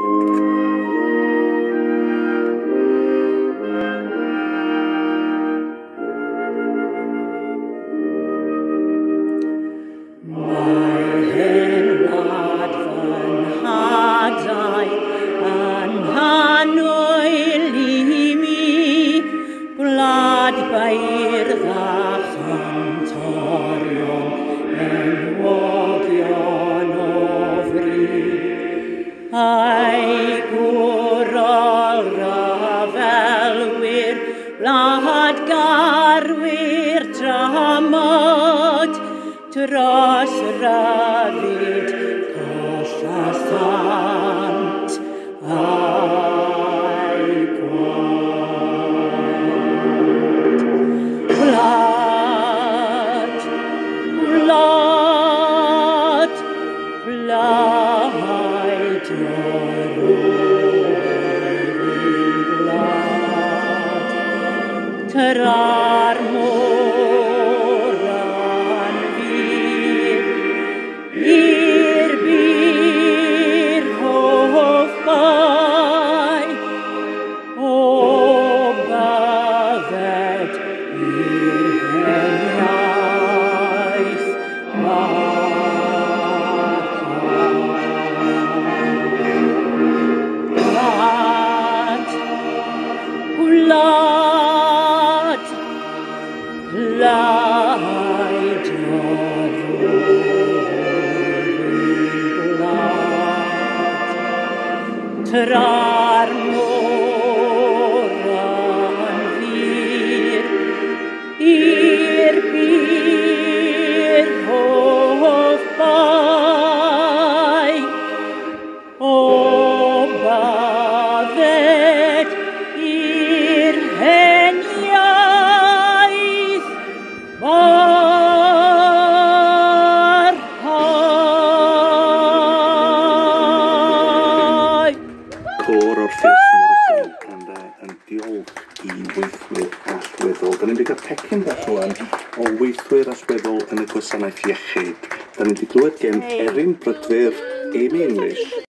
Mae hen wlad fy nhadau yn annwyl i mi, gwlad beirdd a chantorion enwogion o fri. A'i gwrol ryfelwyr, wladgarwyr tramod, dros ryddid collasant a'i gwaed. Gwlad, gwlad, blaid yr wyf gwlad, tra'r môr yn fur, i'r bur hoff bae, o bydded i'r hen iaith barhau. Gwlad, gwlad, blaid yr wyf gwlad, tra'r môr yn fur, i'r bur hoff bae, o bydded i'r hen iaith barhau. Côr Orpheus Morrison yn diolch i weithwyr allweddol. Da ni'n wedi cael pecyn bach rwan o weithwyr allweddol yn y gwasanaeth iechyd. Da ni wedi clywed gen Erin Prydwyr, Amy English,